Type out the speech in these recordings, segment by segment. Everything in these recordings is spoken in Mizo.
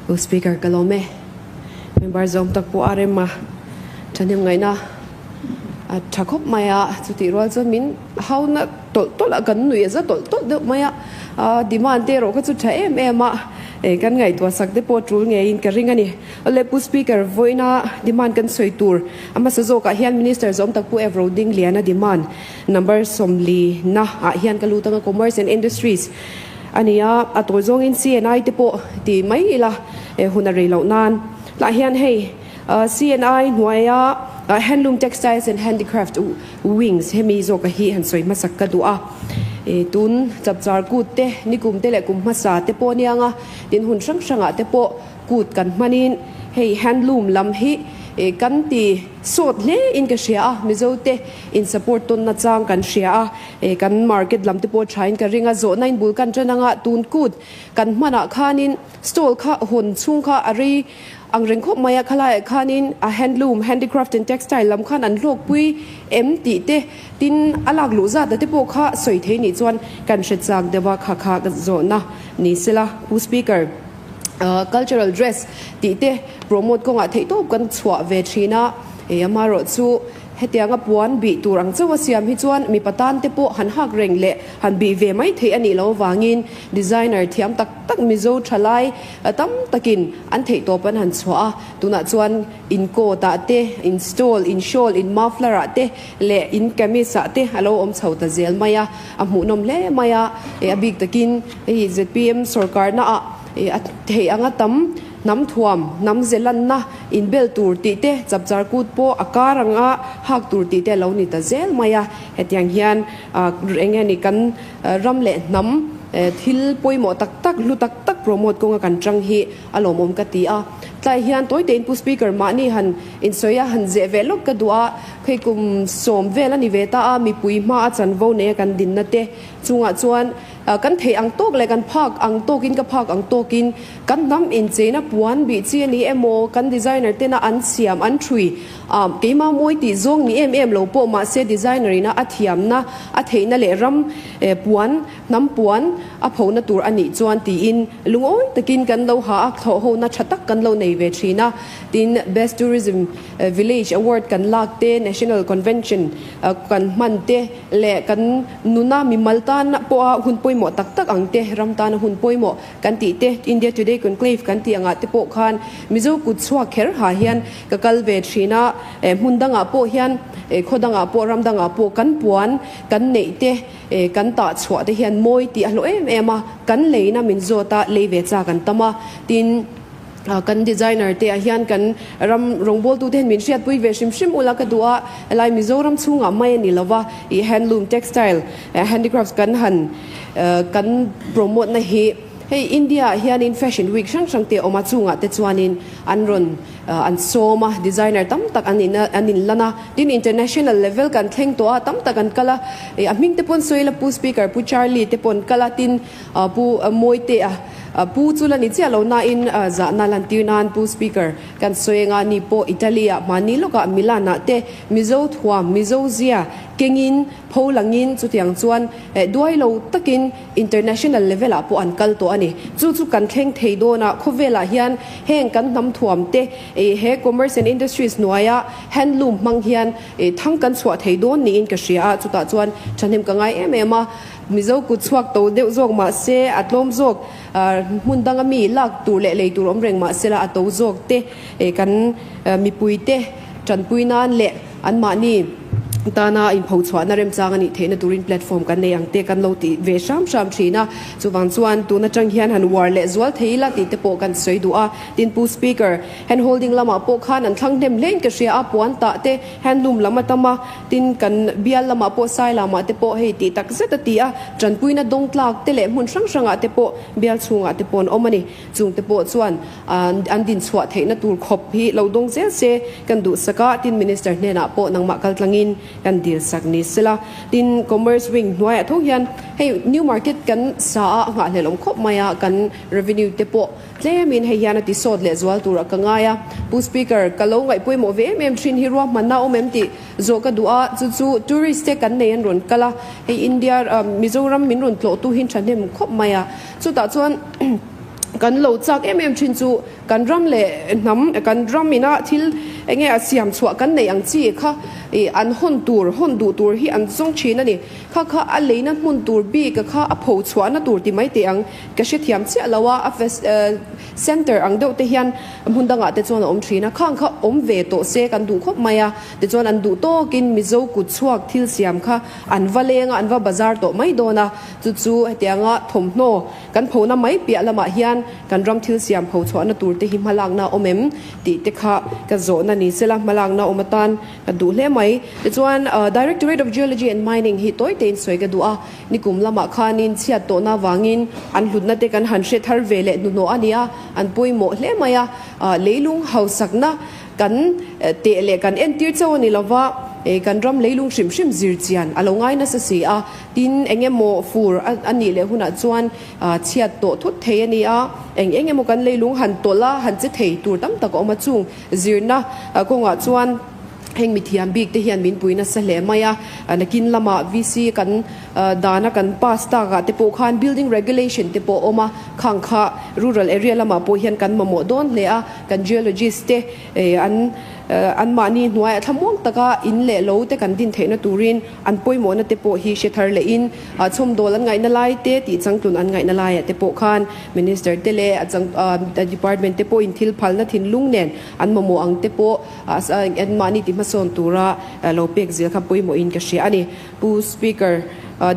Pu Speaker ka lawm e. Member zawm tak pawh a rem a, thahnem ngaihna a tha khawp mai a, chutih rual chuan min hauna tawlh tawlh a, kan nuih a za tawlh tawlh deuh mai a, demand te erawh kha chu tha em em a, kan ngaihtuah sak te pawh tul ngeiin ka ring a ni. Awle Pu Speaker, vawiina demand kan sawi tur a hmasa zawkah hian Minister zawm tak Pu Evro Dingliana demand number 40 na ah hian ka lut anga Commerce and Industries a ni a, a tawi zawngin CNI te pawh ti mai ila hun a rei loh nan lah hian hei CNI hnuaia Handloom Textiles and Handicraft Wings hemi zawka hi han sawi hmasak ka duh a, tun chapchar kut te nikum te leh kum hmasa te pawh anianga tin hun hrang hrangah te pawh kut kan hmanin hei handloom lam hi kan ti sawt hle in ka hria a, Mizo te in support tawn nachang kan hria a. E kan market lam te pawh tha in ka ring a, zawhna in bul kan tan anga tun kut kan hmanah khanin stall kha hawn chhung kha a rei ang reng khawp mai a, khalaiah khanin a handloom, handicraft and textile lam khan an hlawkpui em tih te tin a lak luh zat a te pawh kha sawi thei nih chuan kan hre chak deuh a, kha kha zawhna ni sela Pu Speaker. Cultural dress tih te promote kawngah theihtawp kan chhuah ve thin a, e amaherawh chu Hetianga puan bih tur ang chauh a siam hi chuan mipa tan te pawh han hak reng leh han bih ve mai theih a nih loh avangin designer thiam tak tak Mizo thalai tam takin an theihtawp an han chhuah a. Tunah chuan in coat ah te, in stole, in shawl, in muffler ah te leh in kamis ah te a lo awm chho ta zel mai a, a hmuhnawm hle mai a. A bik takin hei zpm sorkarna ah a theih anga tam Hnam thuam, hnam zelanna, inbel tur tih te, chapchar kut pawh a kar anga hak tur tih te a lo ni ta zel mai a. Hetiang hian eng nge ni kan ram leh hnam thil pawimawh tak tak, hlu tak tak promote kawnga kan chang hi a lawmawm ka ti a. Tlai hian tawi tein Pu Speaker mahni han insawi a, han zeh ve lawk ka duh a, khei kum sawm vel a ni ve ta a, mipui hma a chanvo nei a kan dinna te chungah chuan Kan theih ang tawk leh kan phak ang tawkin ka phak ang tawkin kan hnam incheina puan bih chi a ni emaw kan designer tena an siam an thui a keimah mawi tih zawng ni em em lo pawh mahse designer ina a thiamna a theihna leh ram puan hnam puan a phona tur a nih chuan tiin lungawi takin kan lo ha a thlawh hona tha tak kan lo nei ve thin a tin best tourism village award kan lak te national convention kan hman te leh kan Nuna mimal tan pawha hun pawimawh tak tak ang te, ram tana hun pawimawh kan tih te, India Today Conclave kan tih angah te pawh khan Mizo kut chhuak kher ha hian ka kal ve thin a, hmun dangah pawh hian khaw dangah pawh ram dangah pawh kan puan kan neih te, kan tah chhuah te hian mawi tih a hlawh em em a, kan leina min zawt a, lei ve chak an tam a, tin. Kan designer te ah hian kan ram rawngbawltu te hian min hriatpui ve hrim hrim ula ka duh a, helai Mizoram chhungah mai a ni lo va, ih handloom textile handicrafts kan han kan promote na hi hei India ah hianin fashion week hrang hrang te a awm a, chungah te chuanin an rawn an sawm a, designer tam tak an in an in lan a, tin international level kan thleng tawh a, tam tak an kal a, ih a hming te pawn sawi ila Pu Speaker Pu Charlie te pawh an kal a, tin Pu Mawitea Pu chu la ni chiah lo nain zahna lantir nan Pu Speaker kan sawi anga ni pawh Italy ah hmani lawkah Milan ah te Mizo thuam, Mizo zia kengin pho langin chutiang chuan duai lo takin international level ah pawh an kal tawh a ni. Chu chu kan thleng thei dawn a, khawvel ah hian heng kan hnam thuam te he Commerce and Industries hnuaia handloom hmang hian thang kan chhuah thei dawn niin ka hria a, chutah chuan thahnem ka ngai em em a. Mizo kut chhuak to deuh zawk mah se a tlawm zawk, hmun danga mi lak tur leh lei tur awm reng mah sela a to zawk te kan mipui te tanpui nan leh anmahni tana inpho chhuahna remchang a nih theihna turin platform kan nei ang te kan lo ti ve hram hram thin a. Chuvang chuan tun atang hian han uar leh zual thei ila tih te pawh kan sawi duh a. Tin Pu Speaker, hand holding lamah pawh khan an thlang hnem hlein ka hria a, puan tah te handloom lam a tam a, Tin, kan bial lamah pawh sai lamah te pawh hei tih tak zet a ti a, tanpuina dawng tlak te leh hmun hrang hrangah te pawh bial chhungah te pawh an awm a ni. Chung te pawh chuan an dinchhuah theihna tur khawp hi lo dawng zel se kan duhsak a, tin Minister hnenah pawh nangmah kaltlangin kan dilsak ni sela. Tin, Commerce Wing hnuaiah tho hian hei New Market kan sa a, a nghahhlelh awm khawp mai a, kan revenue te pawh Tlemin hei hian a ti sawt leh zual turah ka ngai a. Pu Speaker, ka lo ngaih pawimawh ve em em thin hi ruahmanna awm em tih zawh ka duh a, chu chu tourist te kan nei an rawn kal a, hei India, Mizoram min rawn tlawhtu hi thahnem khawp mai a. Chutah chuan Kan lo chak em em thin chu kan ram leh hnam, kan ram ina thil enge a siam chhuah kan neih ang chi kha ih an hawn tur, hawn duh tur hi an zawng thin a ni. Kha kha a leina hmun tur bik a kha a pho chhuahna tur ti mai teh ang. Ka hrethiam chiah lo a, a center ang deuh te hian hmun dangah te chuan a awm thin a, khang kha awm ve tawh se kan duh khawp mai a, tichuan an duh tawkin Mizo kut chhuak thil siam kha an va leng a, an va bazar tawh mai dawn a, chu chu hetianga thawmhnaw kan phona mai piah lamah hian kan ram thil siam pho chhuahna tur te hi hmalakna a awm em tih te kha ka zawhna ni sela, hmalakna awm atan ka duh hle mai. Tichuan Directorate of Geology and Mining hi tawi tein sawi ka duh a. Nikum lamah khanin chhiat tawhna avangin an hlutna te kan han hre thar ve leh hnuhnawh a ni a, an pawimawh hle mai a. Leilung hausakna kan teh leh kan entir chauh a ni lova, kan ram leilung hrim hrim zir chian a lo ngai nasa si a. Tin, eng emaw fur a nih leh hunah chuan chhiat tawh thut thei a ni a, eng eng emaw kan leilung han tawlh a, han che thei tur tam tak a awm a, chung zirna kawngah chuan, Heng mithiam bik te hian min pui nasa hle mai a, nakin lamah VC kan dana kan pass takah te pawh khan building regulation te pawh a awm a, khang kha rural area lamah pawh hian kan mamawh dawn hle a, kan geologist te an anmahni hnuaiah thlamuang taka in leh lo te kan din theihna turin an pawimawhna te pawh hi hre thar lehin chhawmdawl an ngaihna lai te tih changtlun an ngaihna laiah te pawh khan minister te leh a department te pawhin thil phalna thinlung nen an mamawh ang te pawh Anmahni ti hmasawn tura lo pek zel kha pawimawhin ka hria a ni. Pu Speaker,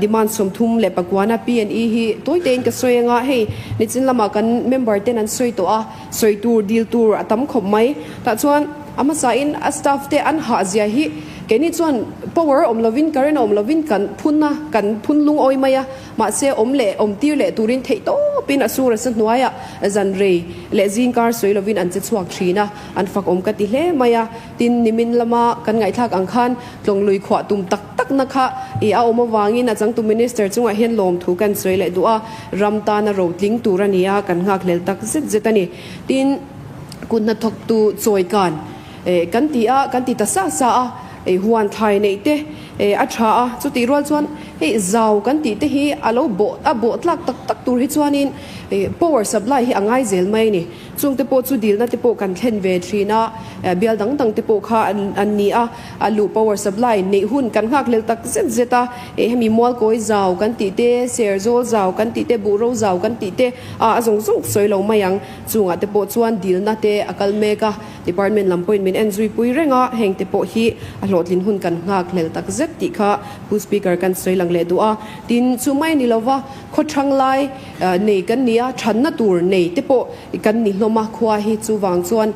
demand 34 na P&E hi tawi tein ka sawi anga hei nichin lamah kan member ten an sawi tawh a, sawi tur, dil tur a tam khawp mai. Tah chuan a hmasain a staff te an hah zia hi keini chuan power awm lovin, current awm lovin kan phun a, kan phun lungawi mai a. Mahse, awm leh awm tir leh turin theih tawpin a sur a sa hnuaiah zan rei leh zing kar sawi lovin an che chhuak thin a, an fak awm ka ti hle mai a. Tin, nimin lama kan ngaihthlak ang khan Tlawnglui khuah tum tak takna kha i a awm avangin a changtu Minister chungah hian lawmthu kan sawi leh duh a, ram tana rotling tur a ni a, kan nghakhlel tak zet zet a ni. Tin, kut hnathawktu chawikan kan ti a, kan ti ta sa sa a, huan thlai neih te a tha a, chutih rual chuan hei zau kan tih te hi a lo bawh a bawh tlak tak tak tur hi chuanin power supply hi a ngai zel mai a ni. Chung te pawh chu dilna te pawh kan thlen ve thin a, bial dang dang te pawh kha an ni a, a luh power supply neih hun kan nghak hlel tak zet zet a, hemi mualkawi zau kan tih te, serzawl zau kan tih te, buhro zau kan tih te a zawng zawng sawi lo mai ang. Chungah te pawh chuan dilna te a kal mek a, department lam pawhin min en zui pui reng a, heng te pawh hi a hlawhtlin hun kan nghak hlel tak zet tih kha Pu Speaker kan sawi lang leh duh a. Tin, chu mai ni lova khaw thang lai nei kan ni a, thanna tur nei te pawh kan ni hlawm a, khua hi chuvang chuan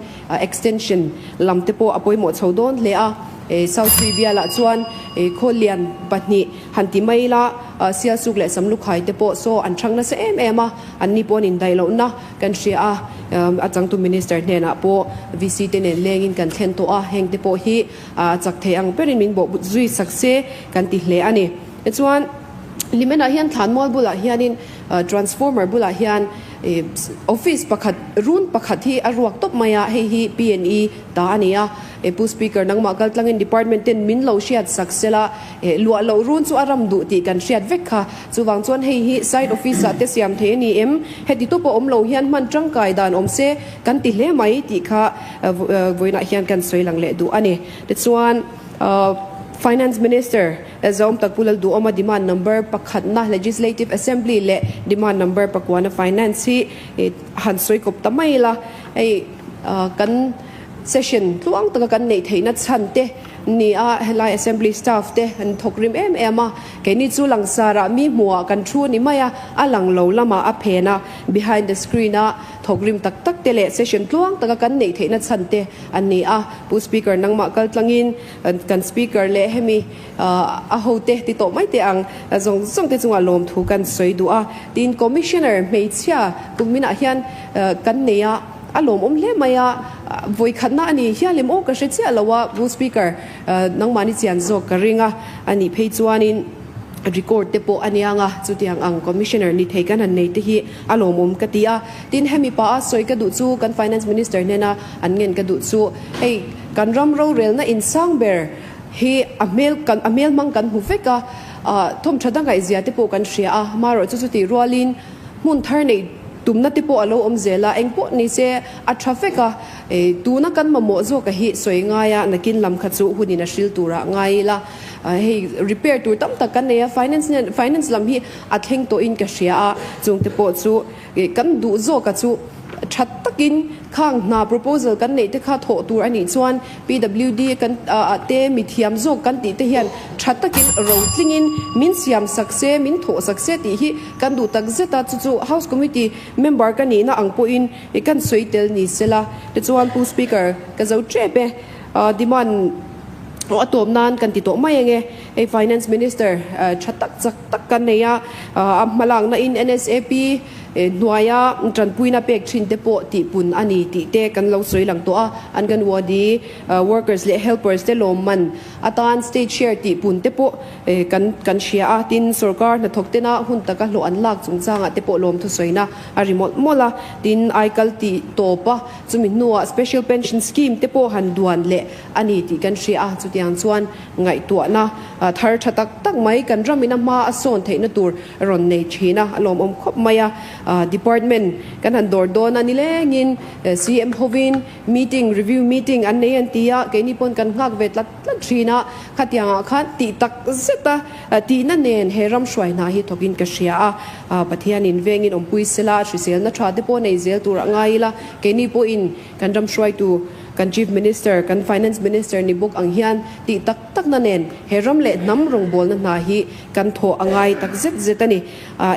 extension lam te pawh a pawimawh chho dawn hle a. South Free bialah chuan khaw lian pahnih han ti mai ila, Sialsuk leh Samlukhai te pawh saw an thang nasa em em a, anni pawh an indaih lohna kan hria a, a changtu Minister hnenah pawh VC te nen lengin kan thlen tawh a, heng te pawh hi chak thei ang berin min bawh zui sak se kan ti hle a ni. Tichuan, Hlimenah hian Thlanmual bulah hianin transformer bulah hian office pakhat run pakhat hi a ruak tawp mai a, hei hi PNE ta a ni a. Pu Speaker nangmah kal tlangin department ten min lo hriat sak sela luah loh run chu a ram duh tih kan hriat vek kha. Chuvang chuan hei hi side office ah te siam thei a ni em? Heti tawpa awm lo hian hman tangkai dan awm se kan ti hle mai tih kha vawiinah hian kan sawi lang leh duh a ni. Tichuan Finance Minister Zawm tak Pu Lalduhawma demand number pakhatna Legislative Assembly leh demand number pakuana Finance hi han sawi kawp ta mai ila hei kan session tluang taka kan neih theihna chhan te ni a, helai Assembly staff te an thawk rim em em a, keini chu langsarah mi hmuhah kan thu a ni mai a, a lang lo lamah a phen a, behind the screen a thawk rim tak tak te leh session tluang taka kan neih theihna chhan te an ni a, Pu Speaker nangmah kal tlangin kan Speaker leh hemi a hote ti tawh mai teh ang zawng zawng te chungah lawmthu kan sawi duh a, tin Commissioner hmeichhia kumminah hian kan nei a, A lawmawm hle mai a, vawikhatna a ni hial em aw ka hre chiah lo a, Pu Speaker, nangmahni chian zawk ka ring a, a nih phei chuanin record te pawh a niang a, chutiang ang Commissioner ni thei kan han nei te hi a lawmawm ka ti a. Tin, hemi pa a sawi ka duh chu kan Finance Minister hnena an ngen ka duh chu hei kan ram rorelna insang ber hi a hmel kan a hmel hmang kan hmu vek a, thawmtha dangaihzia te pawh kan hria a, marawh chu chutih rualin hmun thar nei. tumna te pawh a lo awm zel a, eng pawh ni se a tha vek a, tuna kan mamawh zawk a hi sawi ngai a, nakin lam kha chu hunin a hril turah ngai ila, hei repair tur tam tak kan nei a, finance nen finance lam hi a thleng tawhin ka hria a, chungte pawh chu kan duh zawk a chu. Tha takin khang hna proposal kan neih te kha thawh tur a nih chuan PWD kan te mithiam zawk kan tih te hian tha takin ro tlingin min siam sak se, min thawh sak se tih hi kan duh tak zet a, chu chu House Committee member ka nihna ang pawhin kan sawi tel ni sela. Tichuan Pu Speaker ka zo tep e, demand a tawp nan kan ti tawh mai ange. Hei Finance Minister tha tak chak tak kan nei a, a hmalakna in NSAP hnuaia tanpuina pek thin te pawh tihpun a ni tih te kan lo sawi lang tawh a. Anganwadi workers leh helpers te lawmman atan state share tihpun te pawh kan kan hria a. Tin, sorkar hnathawk tena hun taka hlawh an lak chungchangah te pawh lawmthu sawina a ri mawlh mawlh a. Tin, aikal tih tawp a, chumi hnuah special pension scheme te pawh han duan leh a ni tih kan hria a. Chutiang chuan ngaihtuahna thar tha tak tak mai kan ramin a hma a sawn theihna tur rawn nei thin a, a lawmawm khawp mai a. Department kan han dawr dawn a nilengin CM hovin meeting, review meeting an nei an ti a, keini pawn kan nghak ve tlat tlat thin a, khatiangah khan tih tak zet a tihna nen he ram hruai hna hi thawkin ka hria a. Pathianin vengin awmpui sela, hriselna tha te pawh nei zel tur a ngai ila, keini pawhin kan ram hruaitu kan Chief Minister, kan Finance Minister ni bawk ang hian tih tak takna nen he ram leh hnam rawngbawlna hna hi kan thawh a ngai tak zet zet a ni.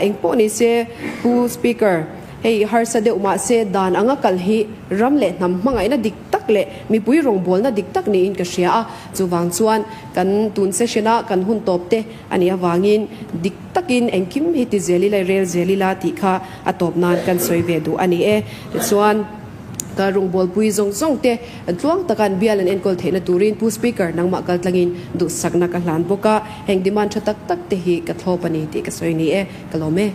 Eng pawh ni se Pu Speaker, hei harsa deuh mah se dan anga kal hi ram leh hnam hmangaihna dik tak leh mipui rawngbawlna dik tak niin ka hria a, chuvang chuan kan tun session a kan hun tawp te a nih avangin dik takin engkim hi ti zel ila, rel zel ila tih kha a tawp nan kan sawi ve duh a ni e. Tichuan. Ka rawngbawlpui zawng zawng te tluang taka an bial an enkawl theihna turin Pu Speaker nangmah kaltlangin duhsakna ka hlan bawk a, heng demand tha tak tak te hi ka thlawp a ni tih ka sawi ni e, ka lawm e.